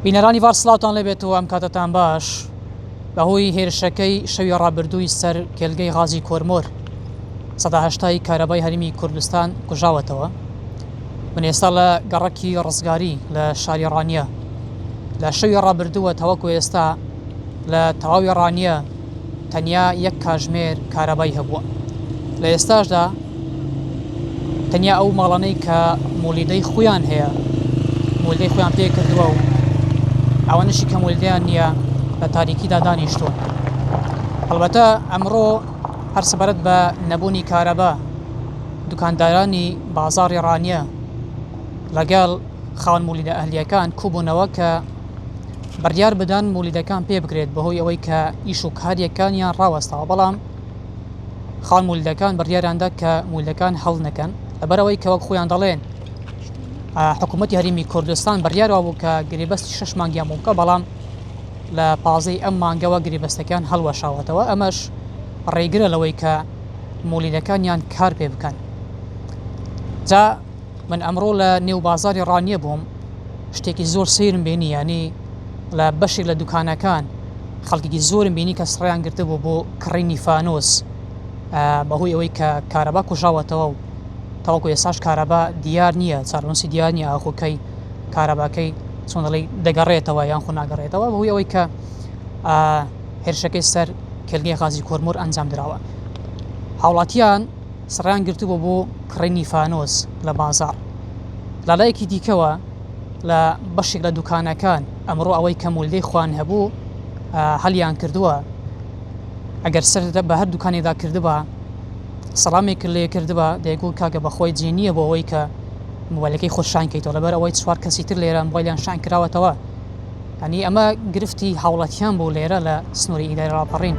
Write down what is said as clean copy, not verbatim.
بینەرانی ڤار سڵاوتان لێبێت و ئەم کاتەتان باش بەهۆی هێرشەکەی شەوی ڕابردووی سەر کێلگەی غازی کۆرمۆر سەدا هەشتای کارەبای هەرمی کوردستان کوژاوەتەوە من ئێستا لە گەڕەکی ڕزگاری لە شاری ڕانیە لە شەوی ڕابردووە تاوەکو ئێستا لە تەواوی ڕانیە تەنیا یەک کاژمێر کارەبای هەبووە. لە ئێستاشدا تەنیا ئەو ماڵانەی کە مۆلیدەی خۆیان هەیە مۆلیدەی خۆیان پێ کردووە و ئەوانەشی کە مۆلیدەیان نییە لە تاریکیدا دانیشتوون. هەڵبەتە ئەمڕۆ هەر سەبارەت بە نەبوونی کارەبا دوکاندارانی بازاڕی ڕانیە لەگەڵ خاوەن مولیدە ئەهلییەکان کوبوونەوە کە بڕیار بدەن مولیدەکان پێ بکرێت بەهۆی ئەوەی کە ئیش و کاریەکانیان ڕاوەستاوە بەڵام خاوەن مولیدەکان بڕیاریاندا کە مولیدەکان هەڵنەکەن لەبەرئەوەی کە وەک خۆیان دەڵێن حکوومەتی هەرێمی کوردستان بڕیار وابوو کە گرێبەستی شەش مانگیان بۆ بکە بەڵام لە پازەی ئەم مانگەوە گرێبەستەکان هەڵوەشاوەتەوە ئەمەش ڕێگرە لەوەی کە مولیدەکانیان کار پێ بکەن جا من ئەمڕۆ لە نێو بازاری ڕانیە بووم شتێکی زۆر سەیرم بینی یانی لە بەشێک لە دوکانەکان خەڵکێکی زۆرم بینی کە سڕیان گرتبوو بۆ کڕینی فانۆس بەهۆی ئەوەی کە کارەبا کوژاوەتەوە و تاوەکو ئێستاش کارەبا دیار نییە چارەنووسی دیار نییە ئاخۆ کەی کارەباکەی چۆن دەڵێی دەگەڕێتەوە یان خۆ ناگەڕێتەوە بەهۆی ئەوەی کە هێرشەکەی سەر کێلگەی غازی کۆرمۆر ئەنجام دراوە هاوڵاتیان سڕیان گرتبوو بۆ کڕینی فانۆس لە بازاڕ. لەلایەکی دیکەوە لە بەشێک لە دوکانەکان ئەمڕۆ ئەوەی کە مولدەی خۆیان هەبوو هەلیان کردووە ئەگەر سەر بە هەر دوکانێکدا کردبا سەڵامێک لێ کردبا دەیگوت کاکە بەخۆی جێ نییە بۆ ئەوەی کە مۆبایلەکەی خۆت شان کەیتەوە لەبەر ئەوەی چوار کەسی تر لێرە مۆبایلیان شان کراوەتەوە یانی ئەمە گرفتی هاوڵاتیان بوو لێرە لە سنووری ئیداری ڕاپەڕین.